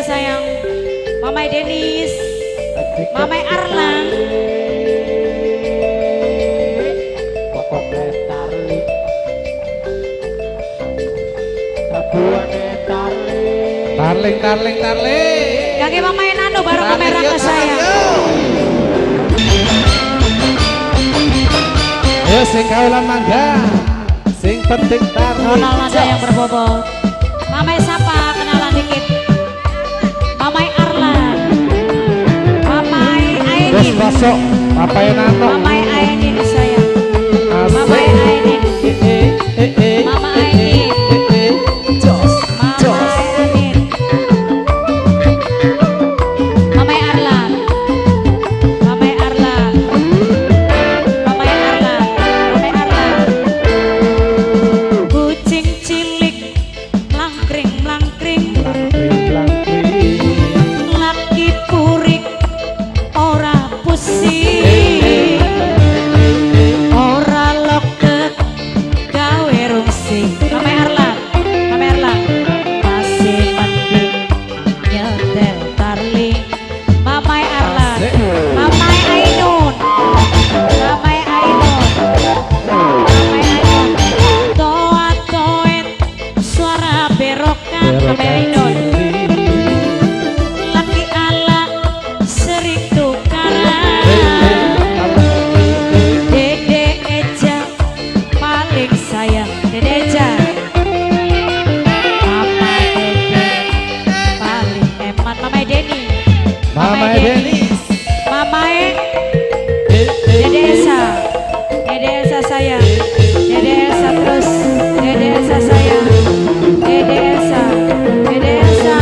Esa sayang, Mamai Denis, Mamai Arlan. Tarling, tarling, tarling. Kaki Mamai Nano baru kamera ke saya. Ayo sing kaulan mangga, sing penting tarling. Ronald ada yang berbobot. Mamai siapa? Kenalan dikit. Mamai Arlan, Mamai Ainin. Bos masuk, Mamai Nano. Mamai Ainin sayang. Mamai Ainin. Mama Ainin. Mama Ainin. Mamai Arlan. Mamai Arlan. Mamai Arlan. Mamai Arlan. Kucing cilik mlangkring mlangkring, laki purik ora pusing, ora loket gawe rungsi. Mamai Arlan, Mamai Arlan masih mending nyetel tarling. Mamai Arlan, Mamai Ainun, Mamai Ainun, Mamai Ainun. Toa toet suara berokan. Mamai Ainun laki ala sering tukaran. Dede Eja paling sayang. Dede Eja, Mama Dede paling eman. Mama Deni, Mama Denis, Mama Dede Esa, Dede Esa sayang, Dede Esa terus, Dede Esa sayang, Dede Esa, Dede Esa.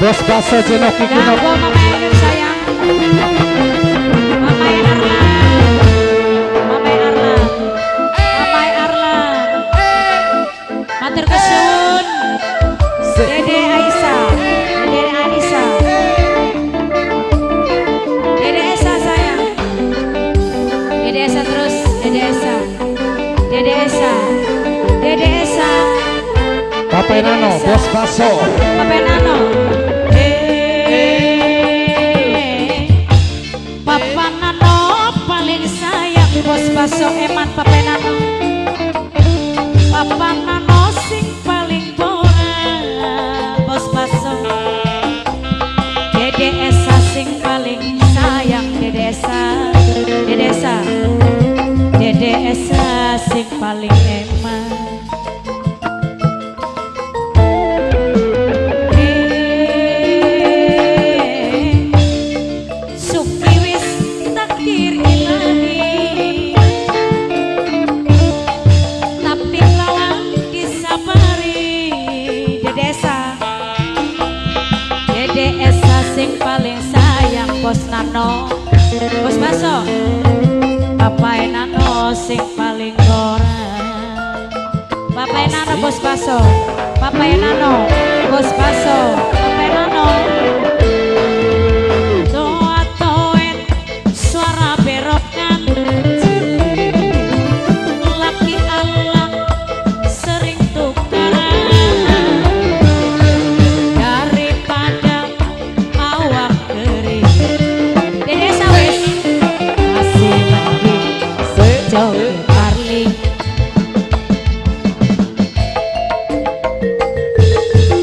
Bos baso jenok iki nok. Ganggu Mama Ainun sayang, Mama Arlan, Mama Arlan, Mama Arlan. Matur kesuwun, Dede Aisyah, Dede Anissa, Dede Esa sayang, Dede Esa terus, Dede Esa, Dede Esa, Dede Esa. Papa Nano, bos baso. Papa Nano. Papa Nano paling sayang. Bos baso eman Papa Nano. Papa Nano sing paling boran. Bos baso. Dede Esa sing paling sayang. Dede Esa, Dede Esa, Dede Esa sing paling eman. Suki wis takdir ilahi, tapi lawan disabari. Dede Esa, Dede Esa sing paling sayang. Bos Nano, Bos Baso, Papa Nano sing paling koran. Papa Nano Bos Baso, Papa Nano Bos Baso, Papa Nano. Toa toet suara berokan, laki ala sering tukaran. Daripada awak kering, Dede Esa wis masih mending joget tarling.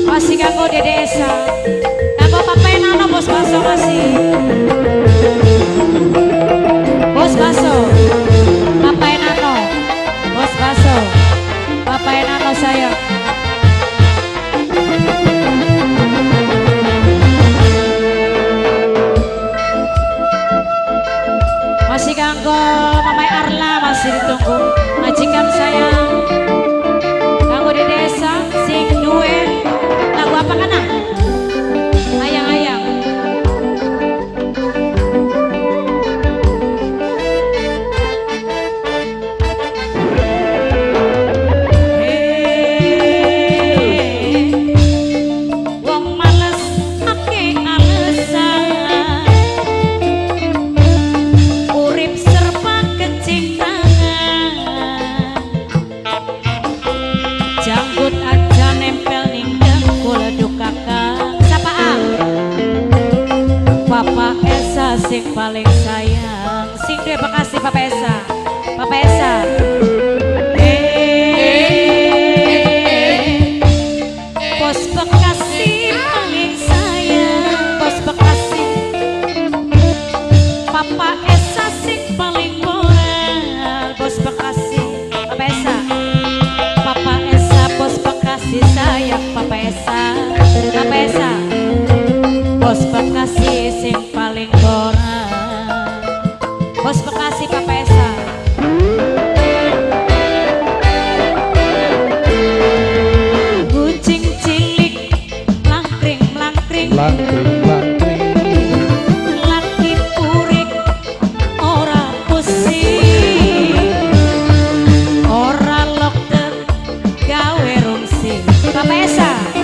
Masih kanggo Dede Esa, kanggo Papa Nano Bos Baso masih. Bos Baso, Papa Nano, Bos Baso, Papa Nano sayang. Masih kanggo Mamai Arla masih ditunggu majikan sayang. Kanggo Dede Esa sing duwe lagu apa kana? Ayang-ayang. Papa Esa, Papa Esa. Bos Bekasi sing paling ora. Bos Bekasi Papa Esa. Kucing cilik mlangkring mlangkring, Langkring langkring. Laki purik ora pusing, ora lokten gawe rungsi. Papa Esa.